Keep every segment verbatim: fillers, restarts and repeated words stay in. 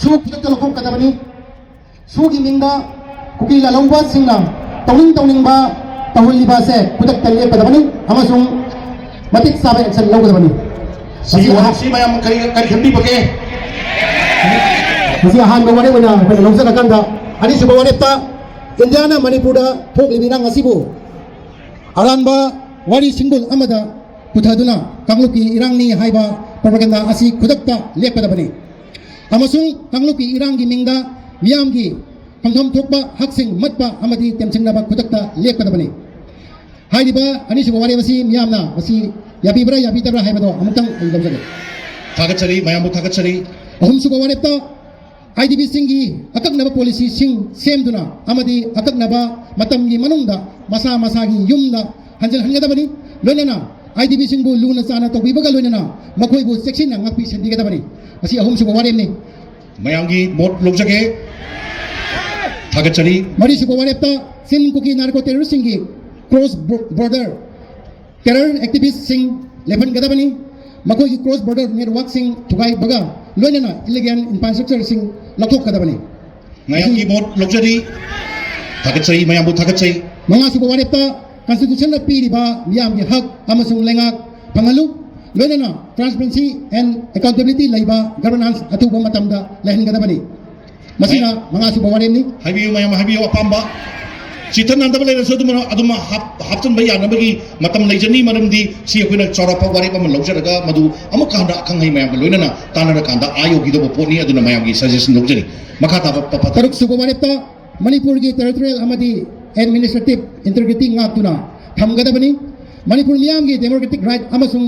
ꯁꯨ ꯈꯨꯗꯛꯇ ꯂꯧꯊꯣꯛꯀꯗꯕꯅꯤ꯫ ꯁꯨꯒꯤ ꯃꯤꯡꯗ ꯀꯨꯀꯤ ꯂꯥꯜꯍꯧꯕꯁꯤꯡꯅ ꯇꯧꯅꯤꯡ ꯇꯧꯅꯤꯡꯕ ꯇꯧꯍꯜꯂꯤꯕ ꯑꯁꯦ ꯈꯨꯗꯛꯇ ꯂꯦꯞꯀꯗꯕꯅꯤ ꯑꯃꯁꯨꯡ ꯃꯇꯤꯛ ꯆꯥꯕ action ꯂꯧꯒꯗꯕꯅꯤ꯫ ꯃꯁꯤ ꯑꯍꯥ- ꯁꯤ ꯃꯌꯥꯝ ꯀꯔꯤ ꯀꯔꯤ ꯈꯟꯕꯤꯕꯒꯦ? ꯃꯁꯤ ꯑꯍꯥꯟꯕ ꯋꯥꯔꯦꯞ ꯑꯣꯏꯅ ꯑꯩꯈꯣꯏꯅ ꯂꯧꯖꯔꯀꯥꯟꯗ, ꯑꯅꯤꯁꯨꯕ ꯋꯥꯔꯦꯞꯇ ꯏꯟꯗꯤꯌꯥꯅ ꯃꯅꯤꯄꯨꯔꯗ ꯊꯣꯛꯂꯤꯕ ꯏꯔꯥꯡ ꯑꯁꯤꯕꯨ ꯑꯔꯥꯟꯕ ꯋꯥꯔꯤ ꯁꯤꯡꯕꯨꯜ ꯑꯃꯗ ꯄꯨꯊꯗꯨꯅ ꯀꯥꯡꯂꯨꯞꯀꯤ ꯏꯔꯥꯡꯅꯤ ꯍꯥꯏꯕ propaganda ꯑꯁꯤ ꯈꯨꯗꯛꯇ ꯂꯦꯞꯀꯗꯕꯅꯤ ꯑꯃꯁꯨꯡ ꯀꯥꯡꯂꯨꯞꯀꯤ ꯏꯔꯥꯡꯒꯤ ꯃꯤꯡꯗ ꯃꯤꯌꯥꯝꯒꯤ ꯐꯪꯐꯝ ꯊꯣꯛꯄ ꯍꯛꯁꯤꯡ ꯃꯠꯄ ꯑꯃꯗꯤ ꯇꯦꯝꯁꯤꯟꯅꯕ ꯈꯨꯗꯛꯇ ꯂꯦꯞꯀꯗꯕꯅꯤ꯫ ꯍꯥꯏꯔꯤꯕ ꯑꯅꯤꯁꯨꯕ ꯋꯥꯔꯦꯞ ꯑꯁꯤ ꯃꯤꯌꯥꯝꯅ ꯃꯁꯤ ꯌꯥꯕꯤꯕ꯭ꯔꯥ ꯌꯥꯕꯤꯗꯕ꯭ꯔꯥ ꯍꯥꯏꯕꯗꯣ ꯑꯃꯨꯛꯇꯪ ꯑꯩ ꯂꯧꯖꯒꯦ꯫ ꯊꯥꯒꯠꯆꯔꯤ, ꯃꯌꯥꯝꯕꯨ ꯊꯥꯒꯠꯆꯔꯤ꯫ ꯑꯍꯨꯝꯁꯨꯕ ꯋꯥꯔꯦꯞꯇ IDPꯁꯤꯡꯒꯤ ꯑꯀꯛꯅꯕ policyꯁꯤꯡ ꯁꯦꯝꯗꯨꯅ ꯑꯃꯗꯤ ꯑꯀꯛꯅꯕ ꯃꯇꯝꯒꯤ ꯃꯅꯨꯡꯗ ꯃꯁꯥ ꯃꯁꯥꯒꯤ ꯌꯨꯝꯗ ꯍꯟꯖꯤꯜꯍꯟꯒꯗꯕꯅꯤ꯫ ꯂꯣꯏꯅꯅ IDPꯁꯤꯡꯕꯨ ꯂꯨꯅ ꯆꯥꯟꯅ ꯇꯧꯕꯤꯕꯒ ꯂꯣꯏꯅꯅ ꯃꯈꯣꯏꯕꯨ ꯆꯦꯛꯁꯤꯟꯅ ꯉꯥꯛꯄꯤ ꯁꯦꯟꯕꯤꯒꯗꯕꯅꯤ꯫ ꯃꯁꯤ ꯑꯍꯨꯝꯁꯨꯕ ꯋꯥꯔꯦꯞꯅꯤ꯫ ꯃꯌꯥꯝꯒꯤ ꯃꯣꯠ ꯂꯧꯖꯒꯦ꯫ ꯊꯥꯒꯠꯆꯔꯤ꯫ ꯃꯔꯤꯁꯨꯕ ꯋꯥꯔꯦꯞꯇ ꯆꯤꯟ ꯀꯨꯀꯤ narco terroristꯁꯤꯡꯒꯤ cross border terror activistꯁꯤꯡ ꯂꯦꯞꯍꯟꯒꯗꯕꯅꯤ꯫ ꯃꯈꯣꯏꯒꯤ cross border networkꯁꯤꯡ ꯊꯨꯒꯥꯏꯕꯒ ꯂꯣꯏꯅꯅ illegal infrastructureꯁꯤꯡ ꯂꯧꯊꯣꯛꯀꯗꯕꯅꯤ꯫ ꯃꯌꯥꯝꯒꯤ ꯃꯣꯠ ꯂꯧꯖꯔꯤ꯫ ꯊꯥꯒꯠꯆꯔꯤ, ꯃꯌꯥꯝꯕꯨ ꯊꯥꯒꯠꯆꯩ꯫ ꯃꯉꯥꯁꯨꯕ ꯋꯥꯔꯦꯞꯇ constitutionꯅ ꯄꯤꯔꯤꯕ ꯃꯤꯌꯥꯝꯒꯤ ꯍꯛ ꯑꯃꯁꯨꯡ ꯂꯩꯉꯥꯛ ꯐꯪꯍꯜꯂꯨ, ꯂꯣꯏꯅꯅ transparency and accountability ꯂꯩꯕ governance ꯑꯊꯨꯕ ꯃꯇꯝꯗ ꯂꯩꯍꯟꯒꯗꯕꯅꯤ꯫ ꯃꯁꯤꯅ ꯃꯉꯥꯁꯨꯕ ꯋꯥꯔꯦꯞꯅꯤ꯫ ꯍꯥꯏꯕꯤꯌꯨ, ꯃꯌꯥꯝ ꯍꯥꯏꯕꯤꯌꯨ, ꯑꯄꯥꯝꯕ ꯆꯤꯊꯅꯗꯕ ꯂꯩꯔꯁꯨ ꯑꯗꯨꯝ, ꯑꯗꯨꯝ ꯍꯥꯞ-, ꯍꯥꯞꯆꯤꯟꯕ ꯌꯥꯅꯕꯒꯤ ꯃꯇꯝ ꯂꯩꯖꯅꯤ, ꯃꯔꯝꯗꯤ ꯁꯤ ꯑꯩꯈꯣꯏꯅ ꯆꯥꯎꯔꯥꯛꯄ ꯋꯥꯔꯦꯞ ꯑꯃ ꯂꯧꯖꯔꯒ ꯃꯗꯨ ꯑꯃꯨꯛꯀ ꯍꯟꯅ ꯑꯈꯪ ꯑꯍꯩ ꯃꯌꯥꯝꯒ ꯂꯣꯏꯅꯅ ꯇꯥꯟꯅꯔꯀꯥꯟꯗ ꯑꯥ ꯌꯧꯈꯤꯗꯧꯕ ꯄꯣꯠꯅꯤ꯫ ꯑꯗꯨꯅ ꯃꯌꯥꯝꯒꯤ suggestion ꯂꯧꯖꯔꯤ꯫ ꯃꯈꯥ ꯇꯥꯕ ꯄ-, ꯄ-, ꯇꯔꯨꯛꯁꯨꯕ ꯋꯥꯔꯦꯞꯇ ꯃꯅꯤꯄꯨꯔꯒꯤ territorial ꯑꯃꯗꯤ administrative integrity ꯉꯥꯛꯇꯨꯅ ꯊꯝꯒꯗꯕꯅꯤ꯫ ꯃꯅꯤꯄꯨꯔ ꯃꯤꯌꯥꯝꯒꯤ democratic right ꯑꯃꯁꯨꯡ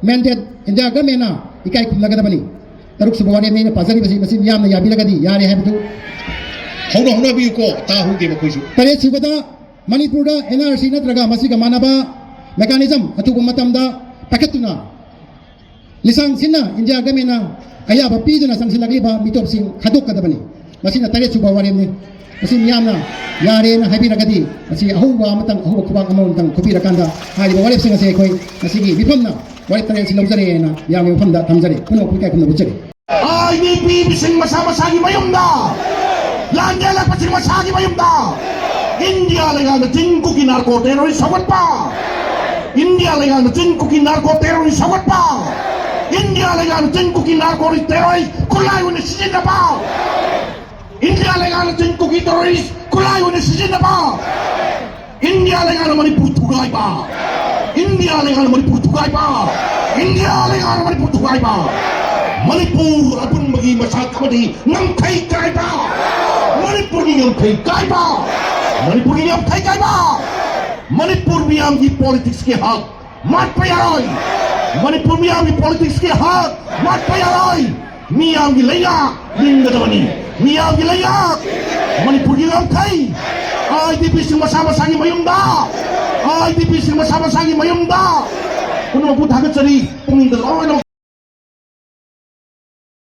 mandate ꯏꯟꯗꯤꯌꯥ governmentꯅ ꯏꯀꯥꯏ ꯈꯨꯝꯅꯒꯗꯕꯅꯤ꯫ ꯇꯔꯨꯛꯁꯨꯕ ꯋꯥꯔꯦꯞꯅꯤ ꯑꯩꯅ ꯄꯥꯖꯔꯤꯕꯁꯤ, ꯃꯁꯤ ꯃꯤꯌꯥꯝꯅ ꯌꯥꯕꯤꯔꯒꯗꯤ ꯌꯥꯔꯦ ꯍꯥꯏꯕꯗꯨ꯫ ꯍꯧꯅ ꯍꯧꯅꯕꯤꯌꯨꯀꯣ, ꯇꯥꯍꯧꯗꯦ ꯃꯈꯣꯏꯁꯨ꯫ ꯇꯔꯦꯠꯁꯨꯕꯗ ꯃꯅꯤꯄꯨꯔꯗ NRC ꯅꯠꯇ꯭ꯔꯒ ꯃꯁꯤꯒ ꯃꯥꯟꯅꯕ mechanism ꯑꯊꯨꯕ ꯃꯇꯝꯗ ꯄꯥꯏꯈꯠꯇꯨꯅ ꯂꯤꯁꯥꯡ ꯁꯤꯟꯅ ꯏꯟꯗꯤꯌꯥ governmentꯅ ꯑꯌꯥꯕ ꯄꯤꯗꯨꯅ ꯆꯪꯁꯤꯜꯂꯛꯂꯤꯕ ꯃꯤꯇꯣꯞꯁꯤꯡ ꯈꯟꯗꯣꯛꯀꯗꯕꯅꯤ꯫ ꯃꯁꯤꯅ ꯇꯔꯦꯠꯁꯨꯕ ꯋꯥꯔꯦꯞꯅꯤ꯫ ꯃꯁꯤ ꯃꯤꯌꯥꯝꯅ ꯌꯥꯔꯦꯅ ꯍꯥꯏꯕꯤꯔꯒꯗꯤ, ꯃꯁꯤ ꯑꯍꯧꯕ ꯑꯃꯇꯪ, ꯑꯍꯧꯕ ꯈꯨꯕꯥꯛ ꯑꯃꯃꯝꯇꯪ ꯈꯨꯕꯤꯔꯀꯥꯟꯗ ꯍꯥꯏꯔꯤꯕ ꯋꯥꯔꯦꯞꯁꯤꯡ ꯑꯁꯤ ꯑꯩꯈꯣꯏ ꯉꯁꯤꯒꯤ ꯃꯤꯐꯝꯅ ꯋꯥꯔꯦꯞ ꯇꯔꯦꯠ ꯑꯁꯤ ꯂꯧꯖꯔꯦꯅ ꯃꯤꯌꯥꯝꯒꯤ ꯃꯐꯝꯗ ꯊꯝꯖꯔꯤ꯫ ꯄꯨꯝꯅꯃꯛꯄꯨ ꯏꯀꯥꯏ ꯈꯨꯝꯅꯕ ꯎꯠꯆꯔꯤ꯫ ꯑꯥꯏ ꯗꯤ ꯄꯤꯁꯤꯡ ꯃꯁꯥ ꯃꯁꯥꯒꯤ ꯃꯌꯨꯝꯗ, ꯂꯥꯟ ꯌꯦꯜꯂꯛꯄꯁꯤꯡ ꯃꯁꯥꯒꯤ ꯃꯌꯨꯝꯗ, ꯏꯟꯗꯤꯌꯥ ꯂꯩꯉꯥꯛꯅ ꯆꯤꯡ ꯀꯨꯀꯤ ꯅꯥꯔꯀꯣ ꯇꯦꯔꯣꯔꯤꯁ ꯁꯧꯒꯠꯄ, ꯏꯟꯗꯤꯌꯥ ꯂꯩꯉꯥꯛꯅ ꯆꯤꯡ ꯀꯨꯀꯤ ꯅꯥꯔꯀꯣ ꯇꯦꯔꯣꯔꯤꯁ ꯁꯧꯒꯠꯄ, ꯏꯟꯗꯤꯌꯥ ꯂꯩꯉꯥꯛꯅ ꯆꯤꯡ ꯀꯨꯀꯤ ꯅꯥꯔꯀꯣ ꯇꯦꯔꯣꯔꯤꯁ ꯈꯨꯠꯂꯥꯏ ꯑꯣꯏꯅ ꯁꯤꯖꯤꯟꯅꯕ, ꯏꯟꯗꯤꯌꯥ ꯂꯩꯉꯥꯛꯅ ꯆꯤꯡ ꯀꯨꯀꯤ ꯇꯦꯔꯣꯔꯤꯁ ꯈꯨꯠꯂꯥꯏ ꯑꯣꯏꯅ ꯁꯤꯖꯤꯟꯅꯕ, ꯏꯟꯗꯤꯌꯥ ꯂꯩꯉꯥꯛꯅ ꯃꯅꯤꯄꯨꯔ ꯊꯨꯒꯥꯏꯕ, ꯏꯟꯗꯤꯌꯥ ꯂꯩꯉꯥꯛꯅ ꯃꯅꯤꯄꯨꯔ ꯊꯨꯒꯥꯏꯕ, ꯏꯟꯗꯤꯌꯥ ꯂꯩꯉꯥꯛꯅ ꯃꯅꯤꯄꯨꯔ ꯊꯨꯒꯥꯏꯕ, ꯃꯅꯤꯄꯨꯔ ꯑꯄꯨꯟꯕꯒꯤ ꯃꯁꯛ ꯑꯃꯗꯤ ꯉꯝꯈꯩ ꯀꯥꯏꯕ, ꯃꯅꯤꯄꯨꯔꯒꯤ ꯉꯝꯈꯩ ꯀꯥꯏꯕ, ꯃꯅꯤꯄꯨꯔꯒꯤ ꯉꯝꯈꯩ ꯀꯥꯏꯕ, ꯃꯅꯤꯄꯨꯔ ꯃꯤꯌꯥꯝꯒꯤ ꯄꯣꯂꯤꯇꯤꯛꯁꯀꯤ ꯍꯛ ꯃꯥꯠꯄ ꯌꯥꯔꯣꯏ꯫ ꯃꯅꯤꯄꯨꯔ ꯃꯤꯌꯥꯝꯒꯤ ꯄꯣꯂꯤꯇꯤꯛꯁꯀꯤ ꯍꯛ ꯃꯥꯠꯄ ꯌꯥꯔꯣꯏ꯫ ꯃꯤꯌꯥꯝꯒꯤ ꯂꯩꯉꯥꯛ ꯂꯤꯡꯒꯗꯕꯅꯤ꯫ ꯃꯤꯌꯥꯝꯒꯤ ꯂꯩꯉꯥꯛ, ꯃꯅꯤꯄꯨꯔꯒꯤ ꯉꯝꯈꯩ, ꯑꯥꯏ ꯗꯤ ꯄꯤꯁꯤꯡ ꯃꯁꯥ ꯃꯁꯥꯒꯤ ꯃꯌꯨꯝꯗ, ꯑꯥꯏ ꯗꯤ ꯄꯤꯁꯤꯡ ꯃꯁꯥ ꯃꯁꯥꯒꯤ ꯃꯌꯨꯝꯗ꯫ ꯄꯨꯝꯅꯃꯛꯄꯨ ꯊꯥꯒꯠꯆꯔꯤ꯫ ꯄꯨꯛꯅꯤꯡꯗ ꯂꯣꯏꯅꯃꯛ